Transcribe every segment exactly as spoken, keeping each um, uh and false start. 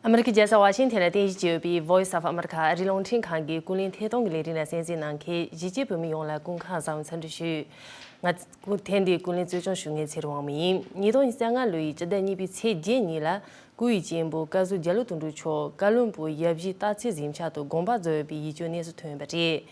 ཨ་མི་རི་ཀའི་རྒྱལ་ས་ཝ་ཤིང་ཐན་ལ་རྟེན་གཞི་བྱས་ཡོད་པའི་Voice of America ཨ་རིའི་རླུང་འཕྲིན་ཁང་གི་ཀུན་གླེང་ཐད་གཏོང་གི་ལས་རིམ་ལ་གསན་གཟིགས་གནང་མཁན་གཞིས་བྱེས་བོད་མི་ཡོངས་ལ་སྐུ་ཁམས་བཟང་བའི་འཚམས་འདྲི་ཞུ། ང་ཚོ་ཐེངས་འདིའི་ཀུན་གླེང་གཙོ་སྐྱོང་ཞུ་མཁན་ཚེ་རིང་དབང་མོ་ཡིན། ཉིས་སྟོང་ཉི་ཤུ་རྩ་ལྔ་ལོ་ཡི་སྤྱི་ཟླ་གཉིས་པའི་ཚེས་བརྒྱད་ཉིན་ལ་སྐུ་ཡི་གཅེན་པོ་བཀའ་ཟུར་རྒྱ་ལོ་དོན་གྲུབ་མཆོག་ཀ་ལོན་སྦུག་ཡབ་གཞིས་སྟག་འཚེར་གཟིམ་ཆག་ཏུ་དགོངས་པ་རྫོགས་ཡོད་པའི་ཡིད་སྐྱོའི་གནས་ཚུལ་ཐོན་ཡོད་པ་རེད།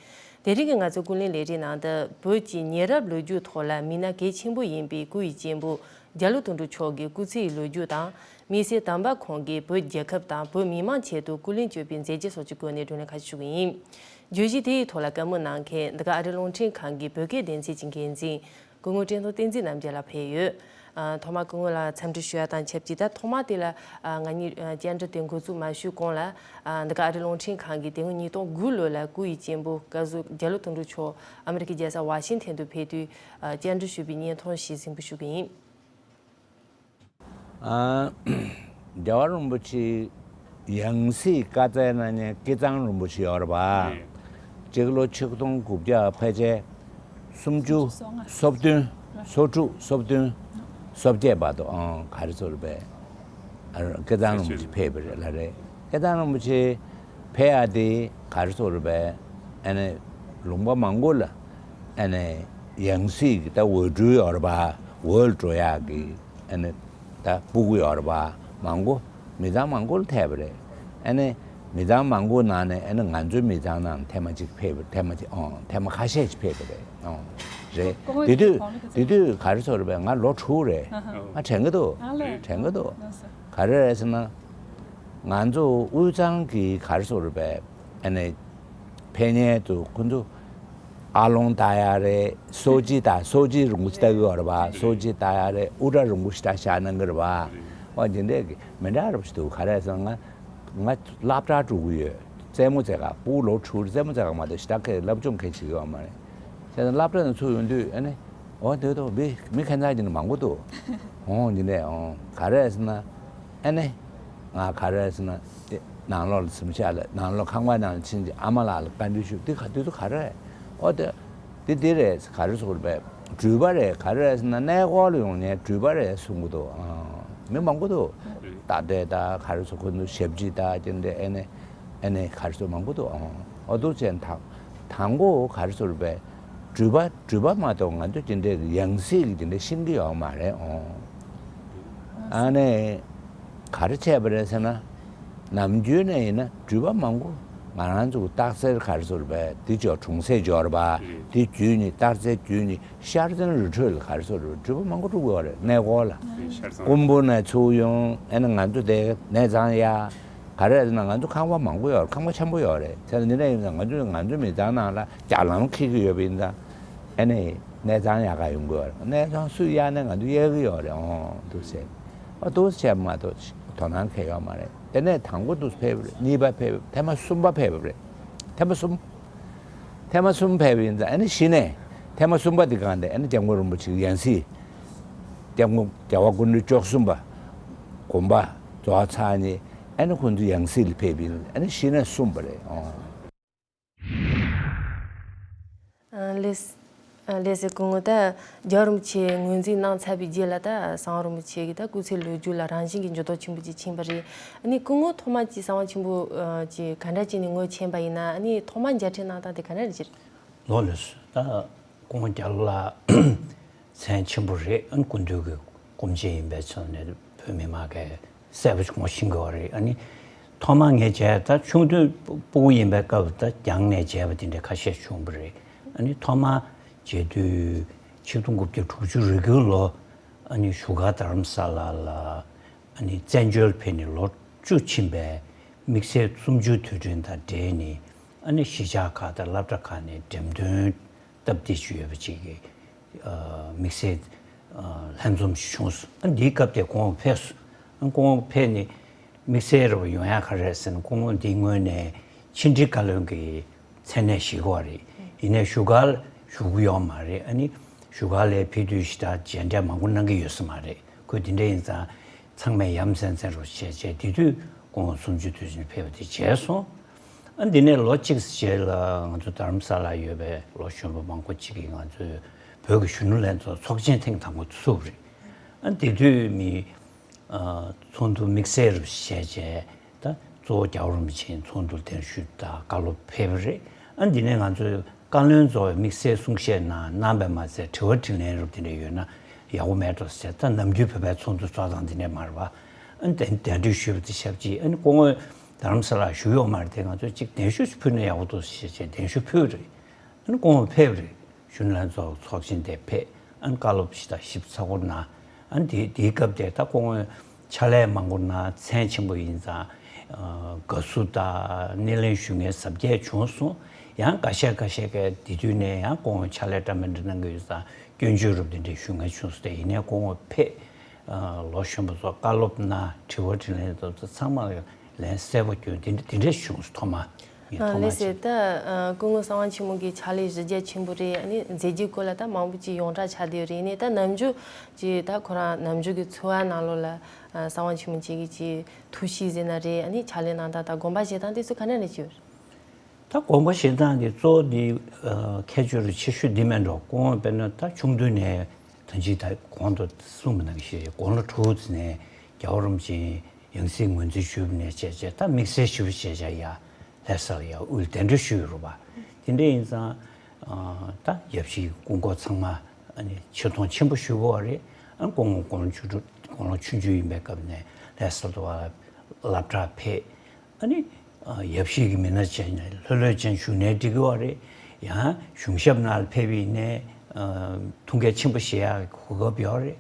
དེ་རིང་གི་ང་ཚོའི་ཀུན་གླེང་ལས་རིམ་ནང་དུ་བོད་ཀྱི་ཉེ་རབས་ལོ་རྒྱུས་ཐོག་ལ་མི་སྣ་གལ་ཆེན་པོ་ཡིན་པའི་སྐུ་ཡི་གཅེན་པོ་རྒྱ་ལོ་དོན་གྲུབ་མཆོག་གི་སྐུ་ཚེའི་ལོ་རྒྱུས་དང་། དམིགས་བསལ་དམ་པ་ཁོང་གིས་བོད་རྒྱལ་ཁབ་དང་བོད་མི་མང་ཆེད་དུ་སྐུ་ལས་བསྐྱོན་པའི་མཛད་རྗེས་སོགས་ཀྱི་སྐོར་ནས་བགྲོ་གླེང་ཁ་ཤས་ཞུ་གི་ཡིན། བརྗོད་གཞི་དེའི་ཐོག་ལ་བཀའ་མོལ་གནང་མཁན་འདི་ག་ཨ་རིའི་རླུང་འཕྲིན་ཁང་གི་བོད་སྐད་སྡེ་ཚན་གྱི་འགན་འཛིན་སྐུ་ངོ་བཀྲས་མཐོང་བསྟན་འཛིན་རྣམ་རྒྱལ་ལགས་ཕེབས་ཡོད། ཨ། ཐོག་མར་སྐུ་ངོ་ལ་འཚམས་འདྲི་ཞུ་ཡ་དང་ཆབས་ཅིག་ད་ཐོག་མར་དེ་ལ་ཨ་ང་གཉིས་ཨ་བཅར་འདྲི་དེ་འགོ་འཛུགས་མ་ཞུས་གོང་ལ། ཨ། འདི་ག་ཨ་རིའི་རླུང་འཕྲིན་ཁང་གིས་དེ་སྔོན་ཉིས་སྟོང་དགུ་ལོ་ལ་སྐུ་ཡི་གཅེན་པོ་བཀའ་ཟུར་རྒྱ་ལོ་དོན་གྲུབ་མཆོག་ཨ་མི་རི་ཀའི་རྒྱལ་ས་ཝ་ཤིང་ཐན་དུ་ཕེབས་དུས་ཨ་བཅར་འདྲི་ཞུས་པའི་བརྙན་ཐུང་ཞིག་གཟིགས་འབུལ་ཞུ་གི་ཡིན། ཨ། རྒྱལ་བ་རིན་པོ་ཆེའི་ཡང་སྲིད་བཀའ་སྩལ་གནང་མཁན་སྐལ་བཟང་རིན་པོ་ཆེ་ཡོད་རེད་པ། རེད། སྤྱི་ལོ་ཆིག་སྟོང་དགུ་བརྒྱ་ཕལ་ཆེར་སུམ་ཅུ་སོ་བདུན། སོ་དྲུག་སོ་བདུན། སོ་བརྒྱད་བར་དུ་ཨང་ག་རེ་ཟེར་བས། ཨ། སྐལ་བཟང་རིན་པོ་ཆེ་ཕེབས་པ་རེད་ལ་རེད། སྐལ་བཟང་རིན་པོ་ཆེ་ཕེབས་ཡ་དེ་ག་རེ་ཟེར་བས། ཨ་ནི་ལུང་པ་མང་པོ་ལ་ཨ་ནི་ཡང་སྲིད་ཀྱི་ད་འོས་སྤྲུལ་ཡོད་རེད་པ། འོས་ལ་འགྲོ་ཡག་གི་ཨ་ནི་ད་སྤུ་གུ་ཡོད་རེད་པ། མང་པོ་མི་ཚང་མང་པོ་ལ་ཐེབས་པ་རེད། ཨ་ནི་མི་ཚང་མང་པོ་ནང་ནས་ཨ་ནི་ང་ཚོའི་མི་ཚང་ནང་ཐེངས་མ་གཅིག་ཕེབས་པ། ཐེངས་མ་གཅིག་ཨང་ཐེངས་མ་ཁ་ཤས་ཤིག་ཕེབས་པ་རེད། ཨང་རེད། དེ་དུས་དེ་དུས་ག་རེ་ཟེར་བས། ང་ལོ་དྲུག་རེད། ང་དྲན་གྱི་འདུག་ཨ་ལས། དྲན་གྱི་འདུག་ག་རེ་རེད་ཟེར་ན། ང་ཚོ་དབུས་གཙང་གི་ག་རེ་ཟེར་བས། ཨ་ནི་ཕེབས་མཁན་དུ་ཁོ་ཚོ་ཨ་ལོང་ལྟ་ཡ་རེད། སོ་ཅི་ལྟ། སོ་ཅི་རིན་པོ་ཆེ་ལྟ་གི་ཡོད་རེད་པ། སོ་ཅི་ལྟ་ཡ་རེད། དབུ་སྐྲ་རིང་པོ་ཞིག་ད་བཞག་གནང་གི་རེད་པ། ཨོ་འདི་འདྲས་ཀྱི་མི་འདྲ་རབས་ཞིག་འདུག་ག་རེ་ཟེར་ན་ང་ང་སློབ་གྲྭ་འགྲོ་གི་ཡོད། རྩེད་མོ་རྩེ་ག་སྤུ་གུ་ལོ་དྲུག་རྩེད་མོ་རྩེ་ག་མ་གཏོགས་ཞེ་དྲག་གི་སློབ་སྦྱོང་གང་བྱེད་ཀྱི་ཡོད་མ་རེད། བྱས་ཙང་སློབ་གྲྭ་ནས་ཚུར་ཡོང་དུས་ཨ་ནི་ཨོ་འདི་འདུག་མི་མི་ཁ་ཚ་ཅིག་ནི་མང་པོ་འདུག་ཨོ་འདི་འདྲས་ཨོ་ག་རེ་ཟེར་ན། ཨ་ནི། ང་ག་རེ་ཟེར་ན། དེ་ནང་ལོགས་ལ་གཟིམ་ཤག་ལ་ནང་ལོགས་ཁང་པ་ནང་ལ་ཕྱིན་ཅིག་ཨ་མ་ལགས་ལ་བཀའ་འདྲི་ཞུ། འདི་ག་དུས་ཚོད་ག་རེ་རེད། ཨོ་དེ། འདི་འདི་རེད། ག་རེ་ཟེར་དགོས་རེད་པས། འགྲུལ་པ་རེད། ག་རེ་ཟེར་ན་གནས་སྐོར་ལ་ཡོང་མཁན་འགྲུལ་པ་རེད་གསུང་གི་འདུག་ཨང་། མི་མང་པོ་འདུག་རྟ་དྲེལ་དང་ག་རེ་ཟེར་ཁོ་ཚོ་ཞབས་ཕྱི་དང་དེ་འདྲ་ཨ་ནི། ཨ་ནི་ག་རེ་ཟེར་མང་པོ་འདུག་ཨང་། ཨོ་འདུག་བྱས་དང་། དང་པོ་ག་རེ་ཟེར་དགོས་རེད་པས། འགྲུལ་པ་འགྲུལ་པ་མ་གཏོགས་ང་ཚོ་དེ་འདྲའི་ཡང་སྲིད་ཀྱི་དེ་འདྲ་ཤེས་ཀྱི་ཡོད་མ་རེད་ཨོ། ཨ་ནི་ག་རེ་བྱས་པ་རེད་ཟེར་ན། ནམ་རྒྱུན་ནས་ཡིན་ན་འགྲུལ་པ་མང་པོ་ང་རང་ཚོ་སྟག་འཚེར་ག་རེ་ཟེར་བས་དེ་ཅོག་གྲོང་གསེབ་འབྱོར་བ་དེ་བརྒྱུད་ནས་སྟག་འཚེར་བརྒྱུད་ནས་ཤར་རྫོང་རི་ཁྲོད་ལ་ག་རེ་ཟེར་འགྲུལ་པ་མང་པོ་འགྲོ་གི་ཡོད་རེད། གནས་སྐོར་ལ་ཀུམ་བུ་ནས་ཚུར་ཡོང་ཨ་ནི་ང་ཚོ་དེ་གནས་ཚང་ཡ། ག་རེ་ཟེར་ན་ང་ཚོ་ཁང་པ་མང་པོ་ཡོད་རེད། ཁང་པ་ཆེན་པོ་ཡོད་རེད། བྱས་ཙང་འདི་འདྲ་ཡིན་ཙང་ང་ཚོས་ང་ཚོའི་མི་ཚང་ནང་ལ་རྒྱ་ལམ་འཁེལ་གྱི་ཡོད་པ་ཡིན་ཙང་ཨ་ནི་གནས་ཚང་གཡར་ག་ཡོང་གི་ཡོད་རེད། གནས་ཚང་སུས་གཡར་ནའི་ང་ཚོས་གཡར་གྱི་ཡོད་རེད། ཨོ་འདུག་ཟེར། ཨོ་འདུག་ཟེར་མ་གཏོགས་དོ་སྣང་གང་ཡང་ཡོད་མ་རེད། དེ་ནས་དང་པོ་འདུག་ཕེབས་རེད། གཉིས་པ་ཕེབས། ཐེངས་མ་གསུམ་པ་ཕེབས་རེད། ཐེངས་མ་གསུམ། ཐེངས་མ་གསུམ་ཕེབས་པ་ཡིན་ཙང་ཨ་ནི་གཞི་ནས་ཐེངས་མ་གསུམ་པ་འདི་སྒང་དེ་ཨ་ནི་སྐྱབས་མགོན་རིན་པོ་ཆེའི་ཡང་སྲིད་སྐྱབས་མགོན་རྒྱལ་བ་སྐུ་ཕྲེང་བཅུ་གསུམ་པ་དགོངས་པ་རྫོགས་ཚར་ནས་ཨ་ནི་ཁོང་ཚོ་ཡང་སྲིད་ལ་ཕེབས་པ་ཡིན། ཨ་ནི་གཞི་ནས་གསུངས་པ་རེད། ཨོ། ལགས་ལགས་སེ། སྐུ་ངོ་ད་རྒྱལ་བ་རིན་པོ་ཆེ་ངོས་འཛིན་གནང་ཚར་བའི་རྗེས་ལ་ད་གསང་བ་རིན་པོ་ཆེ་གི་ད་སྐུ་ཚེའི་ལོ་རྒྱུས་ལ་རང་བཞིན་གྱི་འགྱུར་ལྡོག་ཆེན་པོ་ཅིག་ཕྱིན་པ་རེད། ཨ་ནི་སྐུ་ངོ་ཐོག་མ་ཅིག་གསང་བ་ཆེན་པོ་ཅིག་ག་འདྲ་ཅིག་ནས་ངོས་མཁྱེན་པ་ཡིན་ན། ཨ་ནི་ཐོག་མ་མཇལ་འཕྲད་གནང་སྟངས་དེ་ག་འདྲ་རེད་ཅེ། ལགས་ལགས་སོ། ད་སྐུ་ངོ་རྒྱ་ལོ་ལགས་མཚན་ཆེན་པོ་རེད། ཨ་ནི་སྐུ་མདུན་གྱི་སྐུ་མཆེད་ཡིན་པའི་ཆ་ནས་བོད་མི་མང་གིས་གསལ་པོ་ངོ་ཤེས་ཀྱི་ཡོད་རེད། ཨ་ནི་ཐོག་མ་ངས་མཇལ་ད་ཆུང་དུས་སྤུ་གུ་ཡིན་པའི་སྐབས་ད་རྒྱང་ནས་མཇལ་བ་དེ་འདྲ་ཁ་ཤས་བྱུང་བ་རེད། ཨ་ནི་ཐོག་མ་མཇལ་དུས་ཆིག་སྟོང་དགུ་བརྒྱ་དྲུག་ཅུ་རེ་དགུའི་ལོ། ཨ་ནི་བཞུགས་སྒར་རྡ་རམ་ས་ལ་ལ་ཨ་ནི་བཙན་བྱོལ་ཕེབས་ནས་ལོ་བཅུ་ཕྱིན་པའི་དམིགས་བསལ་གསུམ་བཅུའི་དུས་དྲན་དང་འབྲེལ་ནས་ཨ་ནི་གཞིས་ཆགས་ཁག་དང་སློབ་གྲྭ་ཁག་ནས་འགྲེམས་སྟོན་སྟབས་བདེ་ཅིག་ཡོད་པ་ཅིག་གི་ཨ་དམིགས་བསལ་ཨ་ལྷན་འཛོམས་ཤིག་བྱུང་སོང་། ཨ་འདིའི་སྐབས་དེ་ཁོང་ཕེབས་སོང་། ཨ་ཁོང་ཕེབས་ནས་དམིགས་བསལ་རུ་ཡོང་ཡག་ག་རེ་རེད་ཟེར་ན། ཁོང་འདིའི་སྔོན་ནས་ཕྱི་འབྲེལ་བཀའ་བློན་གྱི་མཚན་གནས་བཞེས་ཀྱི་ཡོད་རེད། ཡིན་ནའི་བཞུགས་སྒར་བཞུགས་ཀྱི་ཡོད་མ་རེད། ཨ་ནི་བཞུགས་སྒར་ལ་ཕེབས་དུས་ཤིག་ད་མཇལ་འཕྲད་མང་པོ་གནང་གི་ཡོད་ས་མ་རེད། ཁོས་དེ་འདྲ་ཡིན་ཙང་ཚང་མས་ཡ་མཚན་མཚན་རུ་བྱས་བྱས་དེ་དུས་སྐུ་ངོ་གསུམ་བཅུའི་དུས་ཆེན་ཕེབས་པ་དེ་མཇལ་སོང་། ཨ་འདི་ནས་ལོ་གཅིག་རྗེས་ལ་ང་ཚོ་རྡ་རམ་ས་ལ་ཡོད་པའི་ལོ་གཞོན་པ་མང་པོ་ཅིག་གིས་ང་ཚོའི་བོད་ཀྱི་གཞོན་ནུ་ལྷན་ཚོགས་ཚོགས་ཆེན་ཐེངས་དང་པོ་ཚུགས་པ་རེད། ཨ་དེ་དུས་མི་ཨ་ཚོགས་འདུ་དམིགས་བསལ་རུ་བྱས་བྱས་ད་ གཙོ་བོ་རྒྱལ་བ་རིན་པོ་ཆེའི་ཚོགས་འདུར་གདན་ཞུས་དང་བཀའ་སློབ་ཕེབས་པ་རེད། ཨ་འདི་ནས་ང་ཚོས་བཀའ་བློན་ཚོ་དམིགས་བསལ་གསུང་བཤད་གནང་གནང་བས་མ་ཚད་དྲི་བ་དྲིས་ལན་རུབ་དེ་འདྲ་ཡོད་ན་ཡག་པོ་མེད་འགྲོ་ཟེར། ད་ནམ་རྒྱུན་བོད་པའི་ཚོགས་འདུ་ཚོགས་སྟངས་འདི་འདྲ་མ་རེད་པ། ཨ་གདན་གདན་འདྲེན་ཞུས་པ་དེ་ཞབས་ཕྱི། ཨ་ནི་སྐུ་ངོ་རྡ་རམ་ས་ལར་བཞུགས་ཡོད་མ་རེད་དེ། ང་ཚོས་གཅིག་གདན་ཞུ་ཞིག་ཕུལ་ན་ཡག་པོ་འདུག་ཟེར་བྱས་གདན་ཞུ་ཕུལ་བ་རེད། ཨ་ནི་སྐུ་ངོ་ཕེབས་རེད། གཞོན་ནུ་ལྷན་ཚོགས་ཚོགས་ཆེན་དེ་ཕེབས། ཨ་ནི་བཀའ་སློབ་ཞིག་དང་ཞིབ་ཚགས་པོ་གནང་། ཨ་ནི་དེ་དེའི་སྐབས་དེ་ད་སྐུ་ངོས་ཕྱག་ལས་མང་པོ་གནང་། མཚན་ཆེན་པོ་ཡིན་ཙང་། ཨ་དགའ་བསུ་དང་སྣེ་ལེན་ཞུ་མཁན་གཟབ་རྒྱས་བྱུང་སོང་། ཡང་འགའ་ཤས་འགའ་ཤས་ཀྱིས་དེ་དུས་ནས་ཡང་སྐུ་ངོ་ཕྱག་ལས་འདྲ་མི་འདྲ་གནང་གི་ཡོད་ཙང་སྐྱོན་བརྗོད་རུབ་དེ་འདྲ་ཞུ་མཁན་བྱུང་སོང་སྟེ། ཡིན་ནའི་སྐུ་ངོ་ཕེབས། ཨ་ལོ་གཞོན་པ་ཚོ་བཀའ་སློབ་གནང་། དྲི་བ་དྲིས་ལན་དེ་ཚོ་ཚང་མ་ལན་གསལ་པོ་བསྐྱོན། དེ་འདྲ་དེ་འདྲ་བྱུང་སོང་། ཐོག་མ་ངས་ཨ་ཐོག་མ་ལགས་སེ། བྱས། ད་ཨ་སྐུ་ངོ་གསང་བ་ཆེན་མོ་གི་ཕྱག་ལས་གཞི་རྒྱ་ཆེན་པོ་རེད། ཨ་ནི་མཛད་རྗེས་སྐོར་ལ་ད་མང་པོ་ཅིག་ཡོངས་གྲགས་ཆགས་བསྡད་ཡོད་རེད། ཡིན་ནའི་ད་ནམ་རྒྱུན་ཅིག་ད་ཁོ་རང་ནམ་རྒྱུན་གྱི་འཚོ་བ་ནང་ལོགས་ལ་ཨ་གསང་བ་ཆེན་མོ་ཅིག་གི་ཅིག་ཐུགས་གཤིས་ཟེར་ན་རེད། ཨ་ནི་ཕྱག་ལས་གནང་སྟངས་དང་དགོངས་པ་བཞེས་སྟངས་དེ་ཚོ་ག་འདྲ་རེ་ཅིག་ཡོད་རེད། ད་དགོངས་པ་བཞེས་སྟངས་འདི་གཙོ་བོ་འདི་ཨ་ཁྱད་ཆོས་རུ་ཆེ་ཤོས་འདི་མེད་འགྲོ། སྐུ་ངོ་དཔེར་ན་ད་ཆུང་དུས་ནས་ད་ཅི་ད་གོང་དུ་གསུངས་པ་ནང་བཞིན་དགུང་ལོ་དྲུག་ཙམ་ནས་རྒྱལ་བ་རིན་པོ་ཆེའི་ཡང་སྲིད་ངོས་འཛིན་ཞུས་པ་ནས་བྱས་བྱས་ད་དམིགས་བསལ་ཞུ་བ་བྱས་བྱས་ཡར་ལྷ་ས་ལ་ཡར་དབུས་གདན་འདྲེན་ཞུས་ཡོད་རེད་པ། དེ་འདྲ་ཡིན་ཙང་ཨ་ད་ཡབ་གཞིས་སྐུ་འཁོར་ཚང་མ་ཨ་ནི་ཆེ་མཐོང་ཆེན་པོ་ཞུ་དགོས་པ་རེད། ཨ་སྐུ་ངོ་དགུང་ལོ་ཆུང་དྲུག་དགུང་ལོ་ཆུང་ཆུང་ཡིན་པའི་སྐབས་ནས་ལྷ་ས་དུ་བ་སློབ་གྲྭར་ཕེབས། ཨ་ནི་ཨ་ཡབ་གཞིས་ཀྱི་མི་སྣ་བྱས་ནས་ལྷོད་ལྷོད་ཅན་བཞུགས་ནའི་འགྲིག་གི་ཡོད་རེད། ཡང་གཞུང་ཞབས་ནང་ལ་ཕེབས་པ་ཡིན་ནའི་ཨ་ཐུགས་འགན་ཆེན་པོ་བཞེས་ཡག་གི་གོ་སྐབས་ཡོད་རེད།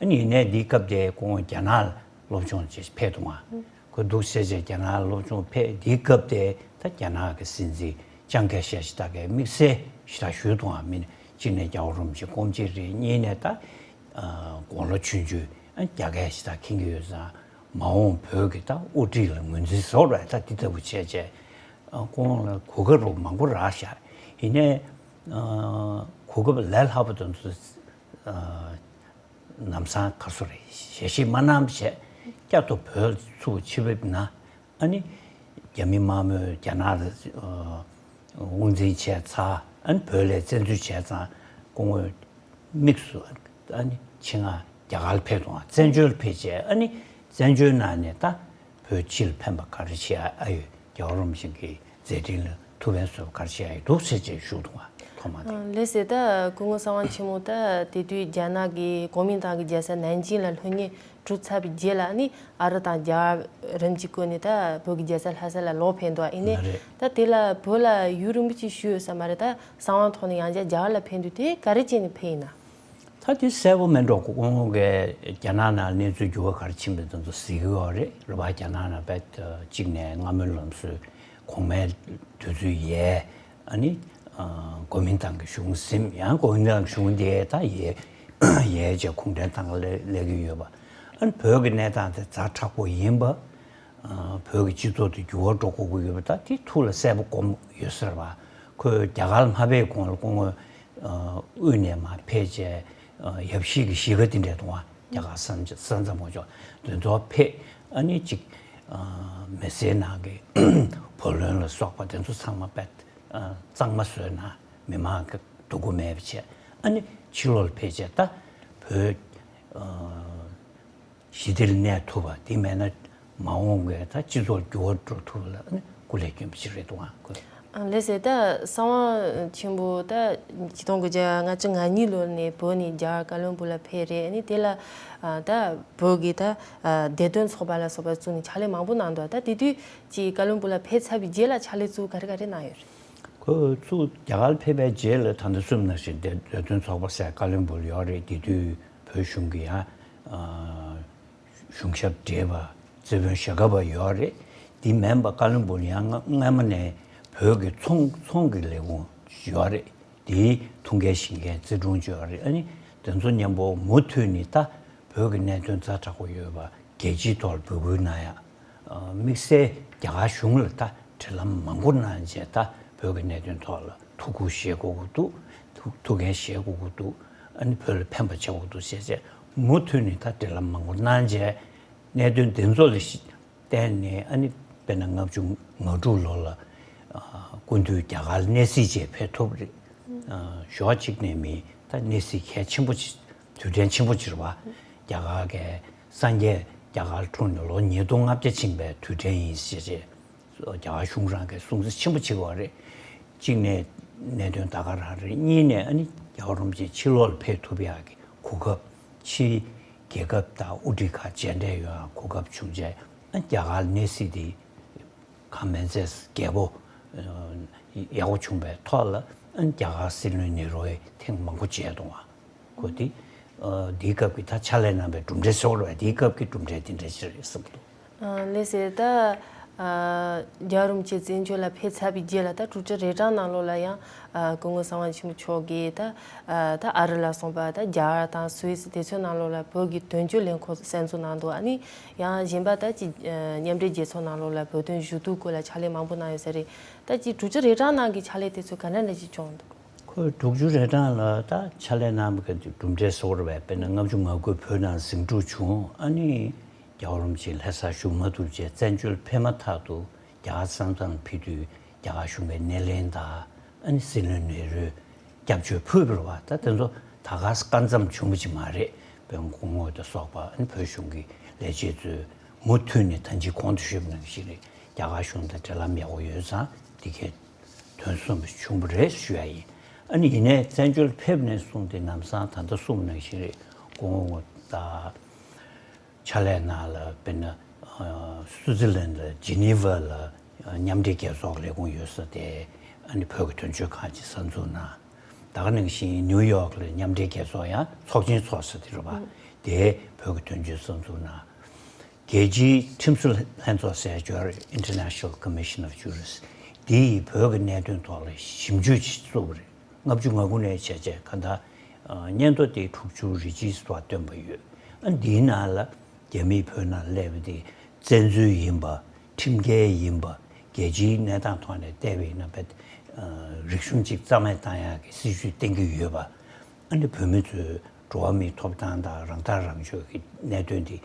ཨ་ནི་ཡིན་ནའི་འདིའི་སྐབས་དེ་ཁོང་རྒྱ་ནག་ལ་སློབ་སྦྱོང་བྱེད་ཕེབས་འདུག་ཨ། ཁོ་འདུག་ཟེར་བྱས་རྒྱ་ནག་ལ་སློབ་སྦྱོང་ཕེབས། འདིའི་སྐབས་དེ་ད་རྒྱ་ནག་གི་སྲིད་འཛིན་ཅང་ཀེ་ཤེ་ཞིག་ད་གའི་དམིགས་བསལ་ཞིག་ད་ཞུས་འདུག་ཨ། མི་གཅིག་ནས་རྒྱལ་བ་རིན་པོ་ཆེ་སྐུ་མཆེད་རེད། གཉིས་ནས་ད་ཨ་དགུང་ལོ་ཆུང་ཆུང་ཨ་རྒྱ་སྐད་ཞིག་ད་མཁྱེན་གྱི་ཡོད་ཙང་། མ་འོངས་བོད་ཀྱི་ད་དབུ་ཁྲིད་ལ་ངོས་འཛིན་བཟོ་ར་ད་འདི་ལྟ་བུ་བྱས་བྱས་ཨ་ཁོང་ལ་གོ་སྐབས་རོགས་མང་པོ་རག་ཤག་ཡིན་ནའི་ཨ་གོ་སྐབས་ལས་སླ་པོ་དེ་ཚོ་ཨ་ལམ་སང་ག་སོ་རེད་ཞལ་བཞེས་མ་གནང་བ་བྱས། བསྐྱར་དུ་བོད་ཚུར་ཕྱིར་ཕེབས་ན། ཨ་ནི་རྒྱ་མི་དམར་མོས་རྒྱ་ནག་ལ་ཨ་དབང་འཛིན་བྱས་ཚར། ཨ་ནི་བོད་ལ་བཙན་འཛུལ་བྱས་ཙང་སྐུ་ངོ་དམིགས་སུ་ཨ་ནི་ཆེད་མངགས་རྒྱ་གར་ལ་ཕེབས་འདུག་ཨ། བཙན་བྱོལ་ལ་ཕེབས་བྱས། ཨ་ནི་བཙན་བྱོལ་ནང་ནས་ད་བོད་སྤྱི་ལ་ཕན་པ་ག་རེ་བྱེད་ཨ་ཡོད། རྒྱལ་བ་རིན་པོ་ཆེ་གི་མཛད་འཕྲིན་ལ་ཐུགས་ཕན་གསོས་པ་ག་རེ་བྱེད་ཨ་ཡོད་འདུག་ཟེར་བྱས་ཞུས་འདུག་ཨ། ཐོག་མ་དེ། ཨ་ལགས་སེ། ད་སྐུ་ངོ་གསང་བ་ཆེན་མོ་ད་དེ་དུས་རྒྱ་ནག་གི་གོ་མིན་ཏང་གི་རྒྱལ་ས་ནན་ཅིང་ལ་སློབ་གཉེར་གྲུབ་ཚར་བའི་རྗེས་ལ་ནི་ཨ་རི་དང་རྒྱ་གར་རིམ་གྱིས་བསྐོར་ནས་ད་བོད་ཀྱི་རྒྱལ་ས་ལྷ་ས་ལ་ལོག་ཕེབས་འདུག་ཨ། ཡིན་ནའི་ད་དེ་ལ་བོད་ལ་ཡུན་རིང་པོ་ཅིག་བཞུགས་ཡོད་ས་མ་རེད། ད་གསང་བ་ཐོག་ནས་ཡང་བསྐྱར་རྒྱ་གར་ལ་ཕེབས་དུས་དེ་ག་རེ་བྱས་ནས་ཕེབས་ཡིན་ན། ད་དེ་གསལ་པོ་མེད་འགྲོ། ཁོང་གིས་རྒྱ་ནག་ནང་གནས་ཚུལ་འགྱུར་བ་ག་རེ་ཕྱིན་པ་དེ་ཚོ་གཟིགས་ཀྱི་ཡོད་རེད། རེད་པ། རྒྱ་ནག་ནང་དཔེ་གཅིག་ནས་སྔ་མོའི་ལམ་སྲོལ་གོང་མའི་དུས་ཚོད་ཡལ། ཨ་ནི་ཨ་གོ་མིན་ཏང་གི་གཞུང་ཟིན། ཡང་གོ་མིན་ཏང་གི་གཞུང་དེ་ད་ཡལ་ཡལ་བྱས་གུང་ཁྲན་ཏང་ག་སླེབས་སླེབས་ཀྱི་ཡོད་པ། ཨ་ནི་བོད་ཀྱི་གནས་སྟངས་དེ་ཛ་དྲག་པོ་ཡིན་པ། ཨ་བོད་ཀྱི་སྤྱི་ཚོགས་དེ་འགྱུར་བ་འགྲོ་དགོས་ཀྱི་ཡོད་པ་ད་དེ་ཐུགས་ལ་གསལ་པོ་སྒོམ་ཡོད་ས་རེད་པ། ཁོས་རྒྱ་གར་ལ་མ་ཕེབས་གོང་ལ་སྐུ་ངོ་ཨ་དབུས་ནས་མར་ཕེབས་བྱས། ཨ་ཡབ་གཞིས་ཀྱི་གཞིས་ཀ་དེ་འདྲ་འདུག་ཨ། རྒྱ་གར་ས་མཚམས་ས་མཚམས་ངོ་ཅོག་དེ་ཚོར་ཕེབས། ཨ་ནི་ཅིག་ཨ་མི་སེར་ནང་གི་བུ་ལོན་ལ་སོགས་པ་དེ་ཚོ་ཚང་མ་དཔེ་ཨ་གཙང་མ་བཟོས་གནང་། མི་མང་གི་སྡུག་གུ་མེད་པ་བྱས། ཨ་ནི་ཕྱི་ལོགས་ལ་ཕེབས་བྱས་ད་བོད་ཨ་ཞི་བདེར་གནས་ཐུབ་པ་དེ་མེད་ན། མ་འོངས་པའི་ད་སྤྱི་ཚོགས་འགྱུར་བ་འགྲོ་ཐུབ་པ་ལ་ནི་སྐུ་ལས་སྐྱོན་པ་ཞིག་རེད་འདུག་ཨ། ཁོས། ཨ་ལགས་སེ། ད་གསང་བ་ཆེན་པོ་ད་ཆིག་སྟོང་དགུ་བརྒྱ་ལྔ་བཅུ་ང་གཉིས་ལོ་ནས་བོད་ནས་རྒྱ་གར་ཀ་ལོན་སྦུག་ལ་ཕེབས་རེད། ཨ་ནི་དེ་ལ་ཨ་ད་བོད་ཀྱི་ད་ཨ་བདེ་དོན་ཚོགས་པ་ལ་སོགས་པ་བཙུགས་ནས་ཕྱག་ལས་མང་པོ་གནང་འདུག་ད་དེ་དུས་ཀྱི་ཀ་ལོན་སྦུག་ལ་ཕེབས་ཚར་བའི་རྗེས་ལ་ཕྱག་ལས་ཚུར་ག་རེ་ག་རེ་གནང་ཡོད་རེད། ཁོ་ཚུར་རྒྱ་གར་ཕེབས་པའི་རྗེས་ལ་ད་ལྟ་གསུངས་ནང་བཞིན་བདེ་བདེ་དོན་ཚོགས་པ་ཟེར་ཀ་ལོན་སྦུག་ལ་ཡོད་རེད། དེ་དུས་བོད་གཞུང་གི་ཡང་ཨ་གཞུང་ཞབས་བགྲེས་པ་རྩེ་དཔོན་ཞྭ་སྒབ་པ་ཡོད་རེད། དེ་མིན་པ་ཀ་ལོན་སྦུག་ལ་ཡང་སྔ་སྔ་མ་ནས་བོད་ཀྱི་ཚོང་ཚོང་གི་ལས་ཁུངས་ཡོད་རེད། དེའི་ཐུགས་འགན་བཞེས་མཁན་རྩིས་དྲུང་ཅིག་ཡོད་རེད། ཨ་ནི་དེ་ཚོ་མཉམ་པོ་མུ་མཐུད་ནས་ད་བོད་ཀྱི་གནད་དོན་ཛ་དྲག་པོ་ཡོད་པ་རྒྱལ་སྤྱིའི་ཐོག་ལ་འབོད་སྐུལ་གནང་ཡག་ཨ་དམིགས་བསལ་རྒྱ་གར་གཞུང་ལ་ད་འབྲེལ་ལམ་མང་པོ་གནང་བྱས། ད་བོད་ཀྱི་གནད་དོན་ཐོག་ལ་ཐུགས་ཁུར་བཞེས་དགོས་ཀྱི་འདུག་ཐུགས་ཐུགས་འགན་བཞེས་དགོས་ཀྱི་འདུག་ཨ་ནི་བོད་ལ་ཕན་པ་བྱེད་དགོས་ཀྱི་འདུག་ཟེར་བྱས་མུ་མཐུད་ནས་ད་འབྲེལ་ལམ་མང་པོ་གནང་བྱས། གནད་དོན་དེ་ཚོ་ལ་བརྟེན་ནས་ཨ་ནི་དཔེར་ན་ལྔ་བཅུ་ང་དྲུག་ལོ་ལ་ཨ་སྐུ་མདུན་རྒྱ་གར་ལ་གནས་གཟིགས་བྱས་ཕེབས་ཐུབ་རེད། ཨ་ཞོགས་གཅིག་ནས་མིན་ད་གནས་གཟིགས་གལ་ཆེན་པོ་ཅིག་དུས་དྲན་ཆེན་པོ་ཅིག་རེད་པ། རྒྱ་གར་གྱི་སངས་རྒྱས་ རྒྱ་གར་འཁྲུངས་ནས་ལོ་ཉིས་སྟོང་ལྔ་བརྒྱ་ཕྱིན་པའི་དུས་དྲན་ཡིན་ཞེས་བྱས། རྒྱ་གར་གཞུང་རང་གིས་སྲུང་བརྩི་ཆེན་པོ་བྱེད་དགོས་པ་རེད། གཅིག་ནས་གནད་དོན་ད་ག་རང་རེད། གཉིས་ནས་ཨ་ནི་རྒྱལ་བ་རིན་པོ་ཆེ་ཕྱི་ལོགས་ལ་ཕེབས་ཐུབ་ཡག་གི་གོ་སྐབས། ཕྱིའི་རྒྱལ་ཁབ་དང་དབུ་ཁྲིད་ཁག་མཇལ་འཕྲད་ཡོང་ཡག་གོ་སྐབས་བྱུང་རྗེས། ཨ་རྒྱ་གར་གནས་སྲིད་དེ་གང་མིན་ཚད་རྒྱས་པོ་ཡག་པོ་བྱུང་བའི་ཐོག་ལ། ཨ་རྒྱ་གར་སྲིད་བློན་ནེ་རུ་ཡིས་ཐེངས་མང་པོ་མཇལ་གཏོང་བ། ཁོ་དེ་འདིའི་སྐབས་ཀྱི་ད་ཕྱག་ལས་གནང་བའི་གྲུབ་འབྲས་ཟེར་བ་རེད་པ། འདིའི་སྐབས་ཀྱི་གྲུབ་འབྲས་དེ་འདྲ་ཞིག་རེད་བསམ་གྱི་འདུག། ལགས་སེ། ད་རྒྱལ་བ་རིན་པོ་ཆེ་བཙན་བྱོལ་ལ་ཕེབས་ཚར་བའི་རྗེས་ལ། ད་དྲུག་ཅུ་རེ་གྲངས་ནང་ལོགས་ལ་ཡང་སྐུ་ངོ་གསང་བ་ཆེན་པོ་མཆོག་གིས་ད་ད་ཨ་རི་ལ་སོང་པ། ད་རྒྱ་གར་དང་སུད་སི་དེ་ཚོའི་ནང་ལོགས་ལ་བོད་ཀྱི་དོན་གཅོད་ལས་ཁུངས་གསར་འཛུགས་གནང་འདུག། ཨ་ནི་ཡང་གཞན་པ་ད་ཅིག་མཉམ་འབྲེལ་རྒྱལ་ཚོགས་ནང་ལོགས་ལ་བོད་དོན་ཞུ་གཏུག་སྐོར་ལ་ཕྱག་ལས་མང་པོ་གནང་ཡོད་ས་རེད། ད་ཅིག་དྲུག་ཅུ་རེ་གྲངས་ནང་གི་ཕྱག་ལས་དེ་ཚོ་ག་འདྲ་འདྲ་ཅིག་བྱུང་འདུག། ཁོས་དྲུག་ཅུ་རེ་གྲངས་ལ་ད་ཕྱག་ལས་གནང་བའི་གྲུབ་འབྲས་ཟེར་བ་རེད་པ། དཔེར་ན་ལྔ་བཅུ་ང་དགུ་བོད་ནང་ཟིང་འཁྲུག་བྱུང་། ཨ་ནི་རྒྱལ་བ་རིན་པོ་ཆེ་ལྷ་སར་བཞུགས་མ་ཐུབ་བྱས། བཙན་བྱོལ་ཕེབས་མ་ཐག་ཏུ་རྒྱ་གར་གསང་བཙན་ཕེབས་དུས་རྒྱ་གར་གཞུང་གི་སྣེ་ལེན་དང་། ཨ་ནི་སྲིད་བློན་ནེ་རུས་སྐྱབས་བཅོལ་ཕུལ་བ་རེད་པ། ད་དེ་ཚོ་ད་ག་སྐབས་ཙམ་བྱུང་བ་ཅིག་མ་རེད། དཔོན་སྐུ་ངོ་དང་སོགས་པ། ཨ་ནི་བོད་གཞུང་གི་ལས་བྱེད་ཚོས་མུ་མཐུད་ནས་ད་ཅི་གོང་དུ་ཞུས་པ་ནང་བཞིན་རེད། རྒྱ་གར་གཞུང་དང་འབྲེལ་ལམ་ཡག་པོ་ཡོད་ཙང་འདི་གའི་དོན་གསུམ་པ་བྱུང་བ་རེད་ཞུ་ཡ་ཡིན། ཨ་ནི་ཡིན་ནའི་བཙན་བྱོལ་ཕེབས་ནས་བཟུང་སྟེ་ལམ་སང་ད་ལྟ་གསུངས་པ་ནང་བཞིན་རེད། སྐུ་ངོ་ད་ཕྱག་ལས་གནང་ལ། དཔེར་ན་སུའུ་ཙི་ལན་ལ་ཇི་ནི་ཝ་ལ་མཉམ་འབྲེལ་རྒྱལ་ཚོགས་ལས་ཁུངས་ཡོད་ས་དེ། ཨ་ནི་བོད་ཀྱི་དོན་གཅོད་ཁང་ཅིག་གསར་འཛུགས་གནང་། ད་ག་ནང་བཞིན་ནིའུ་ཡོག་ལ་མཉམ་འབྲེལ་རྒྱལ་ཚོགས་ཡང་ཚོགས་ཆེན་ཚོགས་ས་དེ་རེད་པ། དེ་བོད་ཀྱི་དོན་གཅོད་གསར་འཛུགས་གནང་། རྒྱལ་སྤྱིའི་ཁྲིམས་བཟོ་ལྷན་ཚོགས་ཟེར་ཡ་ཅིག་ཡོད་རེད། International Commission of Jurists། འདི་ཡིས་བོད་ཀྱི་གནད་དོན་ཐོག་ལ་ཞིབ་འཇུག་ཅིག་བཙུགས་པ་རེད། ལྔ་བཅུ་ང་དགུ་ནས་བྱས་རྗེས་གང་ལྟར་ཨ་སྙན་ཐོ་དེ་དྲུག་ཅུ་རེ་གཅིག་ཙམ་བཏོན་པ་ཡོད། ཨ་འདིའི་ནང་ལ་རྒྱ་མིས་བོད་ནང་སླེབས་པ་དེ་བཙན་འཛུལ་ཡིན་པ། ཁྲིམས་འགལ་ཡིན་པ། རྒྱལ་སྤྱིའི་གནས་སྟངས་ཐོག་ནས་བལྟས་པ་ཡིན་ན། བོད་ཨ་རིག་གཞུང་གཅིག་རྩ་མེད་བཏང་ཡག་གི་སྲིད་བྱུས་བསྟན་གྱི་ཡོད་པ། ཨ་ནི་བོད་མི་ཚོའི་འགྲོ་བ་མིའི་ཐོབ་ཐང་དང་རང་ཐག་རང་གཅོད་ཀྱི་གནད་དོན་འདི་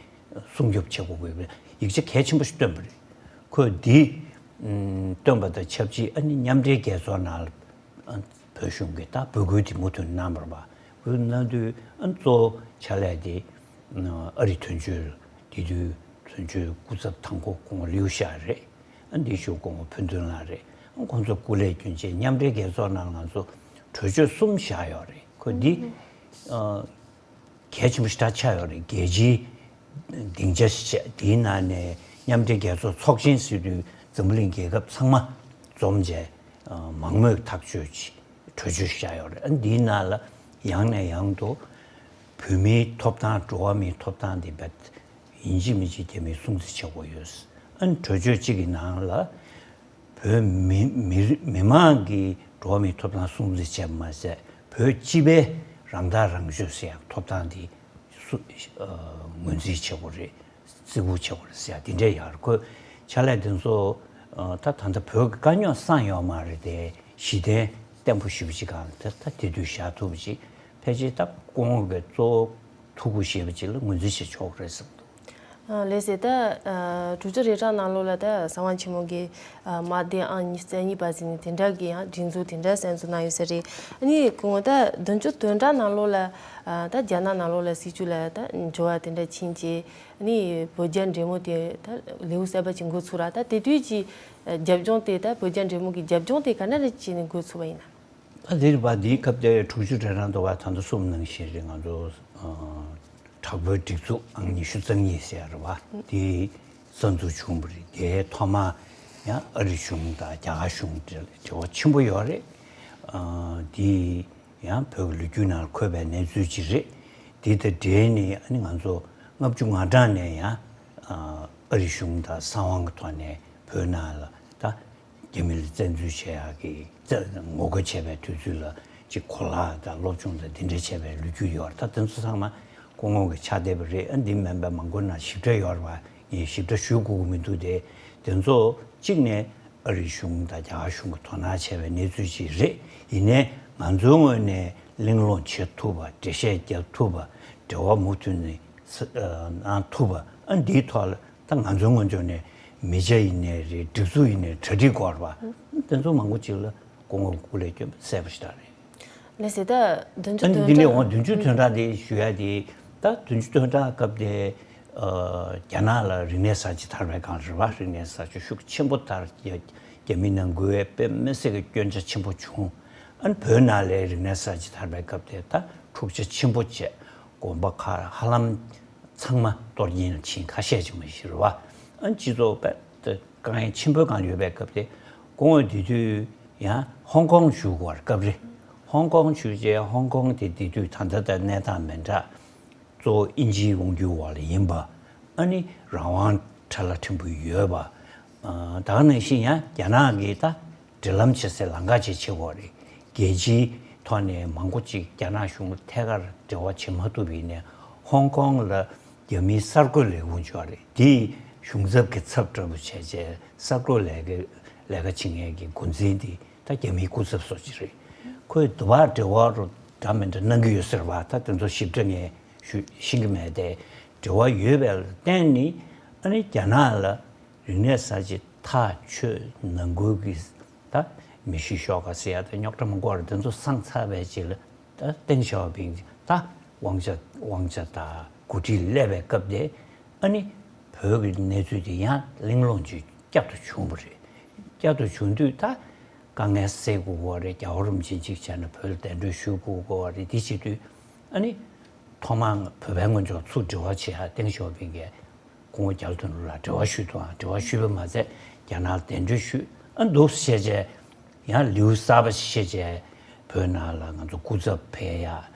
སྲུང་སྐྱོབ་བྱེད་དགོས་པའི་ཡིག་ཆ་གལ་ཆེན་པོ་ཞིག་བཏོན་པ་རེད། ཁོས་འདི་ཨ་བཏོན་པ་དང་ཆབས་ཅིག་ཨ་ནི་མཉམ་འབྲེལ་རྒྱལ་ཚོགས་ནང་ལ་ཨ་བོད་གཞུང་གིས་ད་འབོད་སྐུལ་དེ་མུ་མཐུད་གནང་བ་རེད་པ། འབོད་སྐུལ་གནང་དུས་ཨ་གཙོ་བོ་ཕྱག་ལས་དེ་ཨ་རིའི་དོན་གཅོད། དེ་དུས་དོན་གཅོད་སྐུ་ཚབ་དང་པོ་སྐུ་ངོ་ལིའུ་ཞའོ་རེད། ཨ་འདི་ཞུ་སྐུ་ངོ་ཕུན་ཚོགས་ལགས་རེད། ཨ་ཁོང་ཚོ་སྐུ་ལས་བསྐྱོན་རྗེས་མཉམ་འབྲེལ་རྒྱལ་ཚོགས་ནང་ང་ཚོ་གྲོས་ཆོད་གསུམ་བཞག་ཡོད་རེད། ཁོ་འདི་ཨ་གལ་ཆེན་པོ་ཞེ་དྲག་ཆགས་ཡོད་རེད། རྒྱལ་སྤྱིའི་སྡིངས་ཆ་ཞིག་བྱས། དེའི་ནང་ནས་མཉམ་འབྲེལ་རྒྱལ་ཚོགས་ཚོགས་ཆེན་ཟེར་དུས་འཛམ་བུ་གླིང་རྒྱལ་ཁབ་ཚང་མ་འཛོམས་བྱས། ཨ་མང་མོས་ཐག་གཅོད་ཀྱི་གྲོས་ཆོད་བཞག་ཡོད་རེད། ཨ་འདིའི་ནང་ལ་ཡང་ནས་ཡང་དུ་བོད་མིའི་ཐོབ་ཐང་། འགྲོ་བ་མིའི་ཐོབ་ཐང་འདི་བེད་ཡིན་གཅིག་མིན་གཅིག་རྒྱ་མིས་སྲུང་བརྩི་བྱེད་དགོས་ཡོད། ཨ་གྲོས་ཆོད་གཅིག་གི་ནང་ལ་བོད་མི་མི་མི་མང་གི་འགྲོ་བ་མིའི་ཐོབ་ཐང་སྲུང་བརྩི་བྱས་པ་མ་ཟད། བོད་སྤྱི་པའི་རང་ཐག་རང་གཅོད་ཟེར་ཡག་ཐོབ་ཐང་འདི་སུ་ཨ་ངོས་འཛིན་བྱེད་དགོས་རེད། བརྩི་བཀུར་བྱེད་དགོས་རེད་ཟེར་ཡ་དེ་འདྲས་ཡོད་རེད། ཁོས་ཕྱག་ལས་དེ་ཚོ་ཨ་ད་ད་ལྟ་བོད་ཀྱི་དཀའ་རྙོག་སངས་ཡོད་མ་རེད་དེ། གཞི་རྟེན་བརྟན་པོ་ཞེ་པོ་ཅིག་སྒང་ལ་ད་ད་དེ་དུས་བཞག་ཐུབ་པ་ཅིག་ཕལ་ཆེར་ད་སྐུ་ངོ་གི་གཙོ་བོ་ཐུགས་ཁུར་བཞེས་པ་ཅིག་ལ་ངོས་འཛིན་བྱེད་ཆོག་གི་རེད་བསམ་འདུག། ཨ་ལགས་སེ། ད་ཨ་དྲུག་ཅུ་རེ་གྲངས་ནང་ལོགས་ལ་ད་གསང་བ་ཆེན་མོ་གི་ཨ་དམར་གདན་ཨང་ཉི་ཤུ་རྩ་གཉིས་པ་ཟེར་ནས་དེ་འདྲ་གི་ཡང་སྒྲིག་འཛུགས་དེ་འདྲ་གསར་འཛུགས་གནང་ཡོད་ས་རེད། ཨ་ནི་སྐུ་ངོ་ད་བདུན་ཅུ་དོན་གྲངས་ནང་ལོགས་ལ་ཨ་ད་རྒྱ་ནག་ནང་ལོགས་ལ་སྲིད་བྱུས་ལ་ད་འགྱུར་བ་དེ་འདྲ་ཕྱིན་རྗེས། ཨ་ནི་བོད་རྒྱ་འབྲེལ་མོལ་དེ་ད་ལེའུ་གསར་པ་ཅིག་འགོ་ཚུགས་ར། ད་དེ་དུས་ཀྱི་རྒྱབ་ལྗོངས་དེ། ད་བོད་རྒྱ་འབྲེལ་མོལ་གྱི་རྒྱབ་ལྗོངས་དེ་ག་འདྲ་རེ་བྱས་ནས་འགོ་ཚུགས་པ་ཡིན་ན། ད་དེ་རེད་པ། འདིའི་སྐབས་དེ་དྲུག་ཅུ་རེ་གྲངས་འདུག་པ། ད་ལྟ་གསུངས་ནང་བཞིན་རེད། ང་ཚོ་ཨ་དྲག་པོའི་སྒྲིག་འཛུགས་ཨང་ཉི་ཤུ་རྩ་གཉིས་ཟེར་ཡ་རེད་པ། དེ་གསར་འཛུགས་བྱུང་བ་རེད། དེའི་ཐོག་མ་ཡང་ཨ་རི་གཞུང་དང་རྒྱ་གར་གཞུང་འབྲེལ་འབྲེལ་བ་ཆེན་པོ་ཡོད་རེད། ཨ་དེ་ཡང་བོད་ཀྱི་ལོ་རྒྱུས་ནང་འཁོད་པའི་གནས་ཚུལ་ཅིག་རེད། དེ་དང་འབྲེལ་ནས་ཨ་ནི་ང་ཚོ་ལྔ་བཅུ་ང་གྲངས་ནས་ཡང་ཨ་ཨ་རི་གཞུང་དང་གསང་བའི་ཐོག་ནས་བོད་ནང་ལ་ད་རྒྱ་མི་ལ་བཙན་འཛུལ་བྱེད་ཡག་གི་ངོ་རྒོལ་བྱས་པའི་དུས་ཚོད་ལ་ཅིག་གོ་ལག་དང་སློབ་སྦྱོང་དང་འདི་འདྲ་བྱས་པའི་ལོ་རྒྱུས་ཡོད་རེད། ད་དེ་ཚོ་ཚང་མ་སྐུ་ངོ་གི་ཕྱག་དེབ་རེད། ཨ་འདི་མིན་པའི་མང་པོ་ནང་ཞིབ་ཕྲ་ཡོད་རེད་པ། ངས་ཞིབ་ཕྲ་ཞུ་དགོས་ཀྱི་མི་འདུག་སྟེ། དེ་ཚོ་གཅིག་ནས་ཨ་རི་གཞུང་དང་རྒྱ་གར་གཞུང་གིས་དོ་སྣང་བྱས་པའི་གནས་ཚུལ་ཅིག་རེད། ཡིན་ནའི་ང་ཚོའི་ངོས་ནས་གླེང་སློང་བྱེད་ཐུབ་པ། འགྲེལ་བཤད་རྒྱག་ཐུབ་པ། འབྲེལ་བ་མུ་མཐུད་ནས་ས་ཨ་གནང་ཐུབ་པ། ཨ་འདིའི་ཐོག་ལ་ད་ང་ཚོའི་ངོས་ཕྱོགས་ནས་མི་ཆ་ཡིན་ནའི་རེད། སྒྲིག་འཛུགས་ཡིན་ནའི་གྲ་སྒྲིག་དགོས་རེད་པ། དེ་ཚོ་མང་པོ་ཅིག་ལ་སྐུ་ངོ་སྐུ་ལས་བསྐྱོན་པ་གསལ་པོ་ཞེ་དྲག་རེད། ལགས་སེ། ད་བདུན་ཅུ་ཨ་ནི་དོན་འདི་ནས་གྲངས། འོང་བདུན་ཅུ་དོན་གྲངས་དེ་ཞུ་ཡ་དེ། ད་བདུན་ཅུ་དོན་གྲངས་སྐབས་དེ་ རྒྱ་ནག་ལ་རིག་གནས་གསར་བརྗེ་དར་བའི་སྒང་རེད་བ། རིག་གནས་གསར་བརྗེ་ཤུགས་ཆེན་པོ་དར། རྒྱ་རྒྱ་མི་ནང་ཁུལ་དཔེ་མི་སྲིད་ཀྱི་སྐྱོན་ཆ་ཆེན་པོ་བྱུང་། ཨ་ནི་བོད་ནང་ལའི་རིག་གནས་གསར་བརྗེ་དར་བའི་སྐབས་དེ་ད་འཁྲུག་ཆ་ཆེན་པོ་བྱས། དགོན་པ་ཁག་ཧ་ལམ་ཚང་མ་གཏོར་སྐྱོན་ཕྱིན། ཁ་ཤས་ཅིག་མ་གཞི་རེད་བ། ཨ་ནི་སྤྱི་ཚོགས་དཔེ་དཀའ་ངལ་ཆེན་པོའི་སྒང་ལ་ཡོད་པའི་སྐབས་དེ། སྐུ་ངོ་དེ་དུས་ཡང་ཧོང་ཀོང་བཞུགས་པར་སྐབས་རེ། ཧོང་ཀོང་བཞུགས་རྗེས་ཧོང་ཀོང་དེ་དེ་དུས་ད་ལྟ་དང་གནས་སྟངས་མི་འདྲ། གཙོ་བོ་དབྱིན་ཇིའི་དབང་སྒྱུར་འོག་ལ་ཡིན་པ། ཨ་ནི་རང་དབང་ཁྲ་ལ་ཕྲན་བུ་ཡོད་པ། ཨ་ད་ག་ནང་བཞིན་ཡང་རྒྱ་ནག་གིས་ད་འབྲེལ་ལམ་བྱེད་སའི་ལམ་ཁ་ཅིག་ཕྱེ་དགོས་རེད། རྒྱལ་སྤྱིའི་ཐོག་ནས་མང་པོ་ཅིག་རྒྱ་ནག་གཞུང་ལ་ཐད་ཀར་འབྲེལ་བ་བྱེད་མ་ཐུབ་པ་ཡིན་ནའི་ཧོང་ཀོང་ལ་རྒྱ་མིའི་གསར་འགོད་ལས་ཁུངས་ཅིག་ཡོད་རེད། དེས་གཞུང་ཚབ་ཀྱི་ཚབ་འདྲ་པོ་བྱས་རྗེས་གསར་འགོད་ལས་ཀ་ལས་ཀ་བྱེད་མཁན་གྱི་འགོ་འཛིན་དེ། ད་རྒྱ་མིའི་སྐུ་ཚབ་སོགས་ཅིག་རེད། ཁོས་དུ་བ་འབྲེལ་བ་རུ་འདྲ་མི་འདྲ་གནང་གི་ཡོད་ཟེར་བ། ད་དེ་ཚོ་ཞིབ་ཕྲ་ངས་ཞུ་ཤེས་ཀྱི་མེད་དེ། འབྲེལ་བ་ཡོད་པའི་ལ་བརྟེན་ནས་ཨ་ནི་རྒྱ་ནག་ལ་རིག་གནས་གསར་བརྗེ་ཐག་ཆོད། ནང་ཁུལ་གྱི་ད་མི་ཤི་ཤོག་ག་ཟེར་ཡ་ད་རྙོག་དྲ་མང་པོ་རེད། དེ་ཚོ་སངས་ཚར་བའི་རྗེས་ལ་ད་ཏེང་ཞའོ་ཕིང་ད་དབང་ཆ་དབང་ཆ་དང་འགོ་ཁྲིད་སླེབས་པའི་སྐབས་དེ། ཨ་ནི་བོད་ཀྱི་གནས་ཚུལ་དེ་ཡང་གླེང་སློང་ཅིག་བསྐྱར་དུ་བྱུང་བ་རེད། བསྐྱར་དུ་བྱུང་དུས་ད་དཀའ་ངལ་སེལ་དགོས་ཀྱི་རེད། རྒྱལ་བ་རིན་པོ་ཆེ་གཅིག་བྱས་ན་བོད་ལ་གདན་འདྲེན་ཞུ་དགོས་ཀྱི་རེད། དེ་བྱེད་དུས་ཨ་ནི་ཐོག་མར་བོད་པའི་དངོས་ཕྱོགས་ཚུར་འབྲེལ་བ་བྱེད་ཡ་ཏེང་ཞའོ་ཕིང་གིས་སྐུ་ངོ་རྒྱ་ལོ་དོན་གྲུབ་ལ་འབྲེལ་བ་ཞུས་འདུག། ཨང་འབྲེལ་བ་ཞུས་པ་མ་ཟད་རྒྱ་ནག་ལ་གདན་འདྲེན་ཞུས། ཨ་འདུག་བྱས་རྗེས་ཡང་ལེའུ་གསར་པ་ཞིག་ཕྱེ་རྗེས་བོད་ནང་ལ་ང་ཚོ་སྐུ་ཚབ་ཕེབས་ཡ།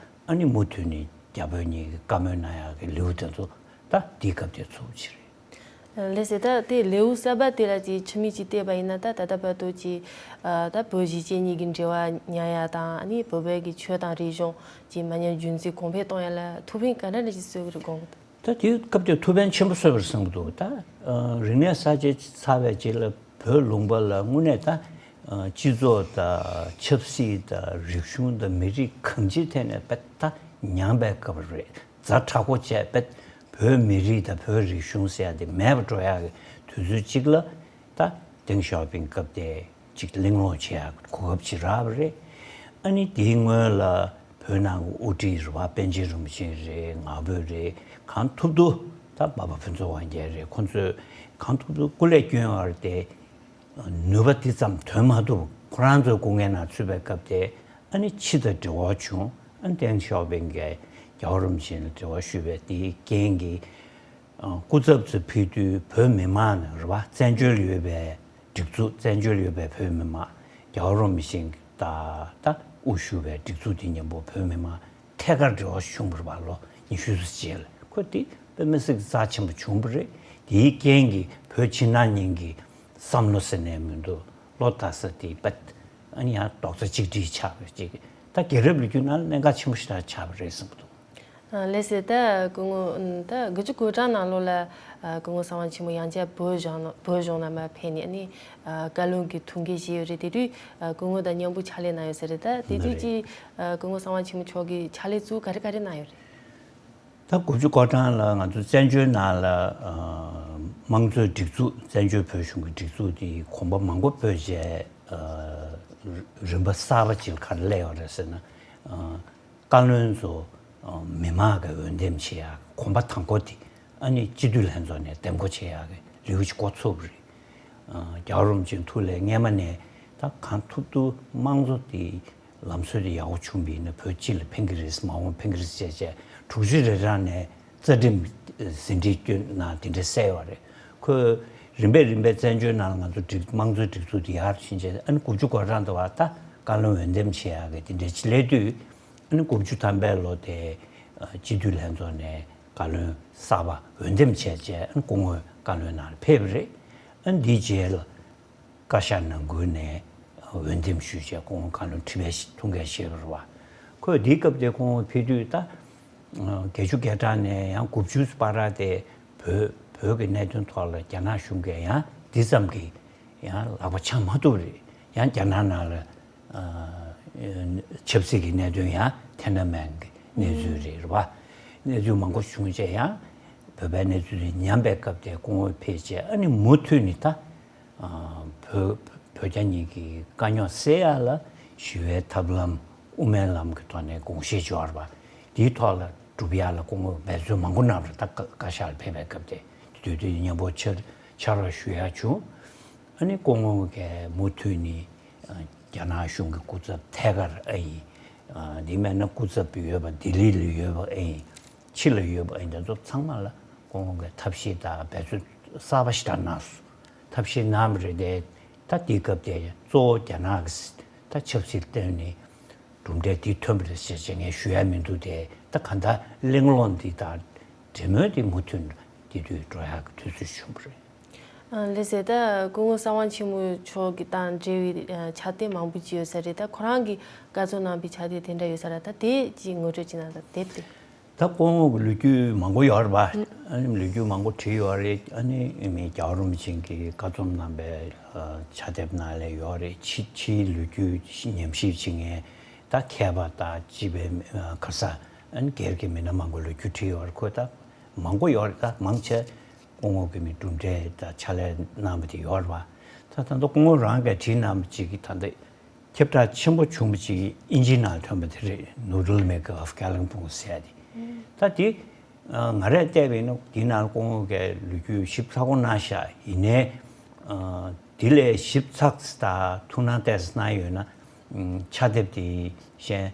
ཨ་ནི་མུ་མཐུད་ནས་རྒྱ་བོད་གཉིས་ཀྱི་བཀའ་མོལ་གནང་ཡག་གི་ལེའུ་དེ་ཚོ་ད་དེའི་སྐབས་དེར་ཚུགས་ཀྱི་རེད། ལགས་སེ། ད་དེ་ལེའུ་གསར་པ་དེ་ལ་ཅིག་ཕྱི་མིག་ཅིག་བལྟས་པ་ཡིན་ན། ད་ད་ལྟ་བར་དུ་ཅིག་ཨ་ད་བོད་གཞིས་བྱེས་གཉིས་ཀྱི་འབྲེལ་བ་ཉར་ཡ་དང་། ཨ་ནི་བོད་པའི་གི་ཆོས་དང་རིག་གཞུང་ཅིག་མ་ཉམས་རྒྱུན་འཛིན་གོང་འཕེལ་གཏོང་ཡ་ལ་ཐུགས་ཕན་ག་འདྲ་འདྲ་ཅིག་གསོས་ཀྱི་རེད་དགོངས་ཀྱི་འདུག། ད་དེའི་སྐབས་དེར་ཐུགས་ཕན་ཆེན་པོ་གསོས་པ་རེད་བསམ་གྱི་འདུག། ད་ཨ་རིག་གནས་གསར་བརྗེ་ཚར་བའི་རྗེས་ལ་བོད་ལུང་པ་ལ་དངོས་གནས་ད་ཨ་སྤྱི་ཚོགས་དང་ཆབ་སྲིད་དང་རིག་གཞུང་དང་མི་རིགས་གང་ཅིའི་ཐད་ནས་དཔེ་ད་ཉམས་པའི་སྐབས་རེད། ཛ་དྲག་པོ་བྱས་པས་བོད་མི་རིགས་དང་བོད་རིག་གཞུང་ཟེར་ཡ་དེ་མེད་པ་འགྲོ་ཡག་གི་དུས་ཚོད་ཅིག་ལ། ད་ཏེང་ཞའོ་ཕིང་སྐབས་དེ་ཅིག་གླེང་སློང་བྱེད་ཡག་གོ་སྐབས་ཅིག་རག་པ་རེད། ཨ་ནི་དེའི་སྔོན་ལ་བོད་ནང་གི་དབུ་ཁྲིད་རེད་བ། པཎ་ཆེན་རིན་པོ་ཆེ་རེད། ང་ཕོད་རེད། གང་ཐུབ་ཐུབ་ད་འབའ་པ་ཕུན་ཚོགས་དབང་རྒྱལ་རེད། ཁོང་ཚོས་གང་ཐུབ་ཐུབ་སྐུ་ལས་བསྐྱོན་ཡོད་རེད་དེ། ནུས་པ་འདི་ཙམ་ཐོན་མ་ཐུབ། ཁོ་རང་ཚོའི་སྐུ་ངལ་ནང་ཚུད་པའི་སྐབས་དེ་ཨ་ནི་ཕྱི་དང་འབྲེལ་བ་བྱུང་། ཨ་ནི་ཏེང་ཞའོ་ཕིང་གིས་རྒྱལ་བ་རིན་པོ་ཆེ་ལ་འབྲེལ་བ་ཞུས་པའི་དེའི་རྐྱེན་གྱིས། ཨ་སྐུ་ཚབ་ཚོ་ཕེབས་དུས་བོད་མི་མང་ནས་རེད་བ། བཙན་བྱོལ་ཡོད་པའི་སྒྲིག་འཛུགས། བཙན་བྱོལ་ཡོད་པའི་བོད་མི་མང་། རྒྱལ་བ་རིན་པོ་ཆེ་དང་ད་དབུ་བཞུགས་པའི་སྒྲིག་འཛུགས་དེ་མཉམ་པོ་བོད་མི་མང་ཐད་ཀར་འབྲེལ་བ་བྱུང་བ་རེད་བ། ལོ་ཉི་ཤུ་ཙམ་རྗེས་ལ། ཁོ་དེ་དཔེ་མི་སྲིད་ཀྱི་རྩ་ཆེན་པོ་བྱུང་བ་རེད། དེའི་རྐྱེན་གྱིས་བོད་ཕྱི་ནང་གཉིས་ཀྱི་བསམ་བློ་ཟེར་ནས་མི་འདུག། བློ་ལྟ་ས་དེ་པད། ཨ་ནི་ཡང་རྡོག་རྩ་གཅིག་སྒྲིལ་ཆགས་པའི་ཅིག། ད་རྒྱལ་རབས་ལོ་རྒྱུས་ནང་གནད་འགག་ཆེན་པོ་ཞིག་ཆགས་པ་རེད་བསམ་གྱི་འདུག། ཨ་ལགས་སེ། ད་སྐུ་ངོ་ད་དགུ་བཅུ་གོ་གྲངས་ནང་ལོགས་ལ་ཨ་སྐུ་ངོ་གསང་བ་ཆེན་མོ་ཡང་བསྐྱར་བོད་གཞུང་ནང་བོད་གཞུང་ནང་མར་ཕེབས་ནས། ཨ་ནི་ཨ་བཀའ་བློན་གྱི་ཐུགས་འགན་བཞེས་ཡོད་རེད། དེ་དུས་ཨ་སྐུ་ངོ་དང་མཉམ་པོ་ཕྱག་ལས་གནང་ཡོད་ས་རེད། ད་དེ་དུས་ཀྱི་ཨ་སྐུ་ངོ་གསང་བ་ཆེན་མོ་མཆོག་གིས་ཕྱག་ལས་ཚུར་ག་རེ་ག་རེ་གནང་ཡོད་རེད། ད་དགུ་བཅུ་གོ་གྲངས་ལ་ང་ཚོ་བཙན་བྱོལ་ནང་ལ་ཨ་དམངས་གཙོའི་སྒྲིག་འཛུགས། བཙན་བྱོལ་བོད་གཞུང་གི་སྒྲིག་འཛུགས་དེ་གོམ་པ་མང་པོ་སྤོས་རྗེས། ཨ་རིམ་པ་གསར་པ་ཅིག་ལ་ག་རེ་སླེབས་ཡོད་རེད་ཟེར་ན། ཨ་བཀའ་བློན་ཚོ་ཨ་མི་མང་གིས་འོས་འདེམས་བྱེད་ཡག་གོམ་པ་དང་པོ་དེ་ཨ་ནི་སྤྱི་འཐུས་ལྷན་ཚོགས་ནས་འདེམས་བསྐོ་བྱེད་ཡག་གི་ལེའུ་ཞིག་འགོ་ཚུགས་པ་རེད། ཨ་རྒྱལ་བ་རིན་པོ་ཆེའི་ཐུགས་ལ་སྔས་མ་ནས་ད་གང་ཐུབ་ཐུབ་དམངས་གཙོ་དེ་ལམ་སྲོལ་དེ་ཡག་པོ་བྱུང་བ་ཡིན་ན་བོད་སྤྱི་ལ་ཕན་གྱི་རེད། མ་འོངས་ཕན་གྱི་རེད་ཟེར་བྱས་དྲུག་ཅུ་རེ་གྲངས་ནས་རྩ་ཁྲིམས་ཟིན་བྲིས་བསྐྱོན་གནང་། དེ་འདྲ་གསལ་ཡོད་རེད། ཁོས་རིམ་པས་རིམ་པས་བཙན་བྱོལ་ནང་ལ་ང་ཚོ་སྒྲིག་དམངས་གཙོའི་སྒྲིག་འཛུགས་དེ་ཡར་ཕྱིན་བྱས། ཨ་ནི་དགུ་བཅུ་གོ་གྲངས་དུ་བ་ད་བཀའ་བློན་འོས་འདེམས་བྱེད་ཡག་གི་དེ་འདྲ་ཅིག་སླེབས་དུས། ཨ་ནི་དགུ་བཅུ་ཐམ་པའི་ལོ་དེ་ཨ་སྤྱི་འཐུས་ལྷན་ཚོགས་ནས་བཀའ་བློན་གསར་པ་འོས་འདེམས་བྱས་རྗེས། ཨ་ནི་སྐུ་ངོ་བཀའ་བློན་ནང་ལ་ཕེབས་པ་རེད། ཨ་ནི་འདིའི་རྗེས་ལ་བཀའ་ཤག་ནང་ཁུལ་ནས་འོས་འདེམས་ཞུས་བྱས་སྐུ་ངོ་བཀའ་བློན་ཁྲི་པའི་ཐུགས་འགན་བཞེས་པ་རེད་བ། ཁོས་འདིའི་སྐབས་དེ་སྐུ་ངོ་ཕེབས་དུས་ད་བརྒྱད་ཅུ་གྱ་གྲངས་ནས་ཡང་དགུ་བཅུ་བར་དེ་བོད་བོད་ཀྱི་གནད་དོན་ཐོག་ལ་རྒྱ་ནག་གཞུང་གིས་ཡང་འདི་ཙམ་གྱི་ཡང་ལག་པ་འཆང་མ་ཐུབ་རེད། ཡང་རྒྱ་ནག་ནང་ལ་ཨ་ཆབ་སྲིད་ཀྱི་གནད་དོན་ཡང་དེ་འདྲ་མིན་གྱི་གནས་ཚུལ་རེད་རེད་བ། གནས་ཚུལ་མང་པོ་བྱུང་རྗེས་ཡང་བོད་པའི་གནས་ཚུལ་དེ་ཉམས་པའི་སྐབས་དེ་སྐུ་ངོ་ཕེབས་རྗེས། ཨ་ནི་མུ་མཐུད་ནས་ད་ཨ་བོད་བོད་རྒྱ་གཉིས་ཀྱི་དཀའ་རྙོག་སེལ་ཡག་ལ་ཞི་བའི་ཐབས་ལམ་དབུ་མའི་ལམ་གྱི་ཐོག་ནས་དགོངས་བཞེས་འབྱོར་བ་དེའི་ཐོག་ལ། སྒྲུབ་ཡག་ལ་སྐུ་ངོ་འབད་བརྩོན་མང་པོ་གནང་རེད། ད་བཀའ་བཀའ་ཤག་ལ་ཕེབས་པའི་སྐབས་དེ་དུས་དུས་མཉམ་པོ་ཕྱག་ཕྱག་རོགས་ཞུ་ཡག་བྱུང་། ཨ་ནི་སྐུ་ངོ་གིས་མུ་མཐུད་ནས་ཨ་རྒྱ་ནག་གཞུང་གི་སྐུ་ཚབ་ཐད་ཀར་ཨ་ཡིན། ཨ་འདི་མིན་ན་སྐུ་ཚབ་ཡོད་པ་ལྡི་ལི་ལ་ཡོད་པ་ཨ་ཡིན། ཕྱི་ལ་ཡོད་པ་ཨ་ཡིན། དེ་ཚོ་ཚང་མ་ལ་སྐུ་ངོ་གིས་ཐབས་ཤེས་དང་འབད་བརྩོན་གསར་པ་ཞིག་ད་གནང་སོང་། ཐབས་ཤེས་གནང་བ་རེད་དེ། ད་དེའི་སྐབས་དེ་གཙོ་བོ་རྒྱ་ནག་གི་ད་ཆབ་སྲིད་བཏོན་ནས་གྲུབ་འབྲས་འདི་ཐོན་པ་རེད་ཟེར་བྱས་ངས་ཞུ་ཡ་མི་འདུག་དེ། ད་གང་ལྟར་གླེང་སློང་འདི་དང་འབྲེལ་མོལ་འདི་མུ་མཐུད་དེ་དུས་འགྲོ་ཡག་གི་དུས་ཚོད་བྱུང་བ་རེད། ཨ་ལགས་སེ། ད་སྐུ་ངོ་གསང་བ་ཆེན་མོ་མཆོག་གི་དང་འབྲེལ་བའི་ཨ་ཕྱག་དེབ་མང་པོ་ཅིག་ཡོད་ས་རེད། ད་ཁོ་རང་གིས་བཀའ་ཚོམས་གནང་བའི་ཕྱག་དེབ་དེ་འདྲ་ཡོད་ས་རེད། ད་དེ་ཅིག་ངོ་སྤྲོད་ཅིག་གནང་དང་། དེབ་དེ། ད་སྐུ་ངོ་གི་ལོ་རྒྱུས་མང་པོ་ཡོད་རེད་པ། ཨ་ནི་ལོ་རྒྱུས་མང་པོ་བྲིས་ཡོད་རེད། ཨ་ནི་མི་རྒྱལ་བ་རིན་པོ་ཆེ་གིས་བཀའ་ཚོམས་གནང་པའི་ཨ་ཕྱག་དེབ་ནང་ལ་ཡོད་རེད། ཕྱི་ཕྱིའི་ལོ་རྒྱུས་ཉམས་ཞིབ་བྱེད་མཁན་ད་མཁས་པ་དང་སྤྱི་པའི་ཨ་ག་རེ་ཟེར། ཨ་ནི་སྒེར་གྱི་མི་སྣ་མང་པོས་ལོ་རྒྱུས་བྲིས་ཡོད་རེད། ཁོ་ད་མང་པོ་ཡོད་རེད། ད་མང་ཆེ་སྐུ་ངོ་གིས་མི་གྲུབ་འབྲས་དང་ཕྱག་ལས་གནང་བ་དེ་ཡོད་རེད་པ། ད་ད་ལྟ་སྐུ་ངོ་རང་གིས་བྲིས་གནང་བ་ཅིག་གིས་ད་ལྟ་ཁྱབ་བསྒྲགས་ཆེན་པོ་བྱུང་བ་ཅིག་ཨིན་ཇིའི་ནང་ཐོན་པ་དེ་རེད། Noodle Maker of Kalimpong ཟེར་ཡ་དེ། ད་དེ་ང་རས་བལྟས་པ་ཡིན་ན་དེའི་ནང་སྐུ་ངོ་གིས་ལོ་རྒྱུས་ཞིབ་ཚགས་པོ་གནང་ཤག་ཡིན་ནའི་དེ་ལས་ཞིབ་ཚགས་དང་ཐུགས་སྣང་ཏོག་ཙམ་གནང་ཡོད་ན་ཕྱག་དེབ་དེ་གཞན་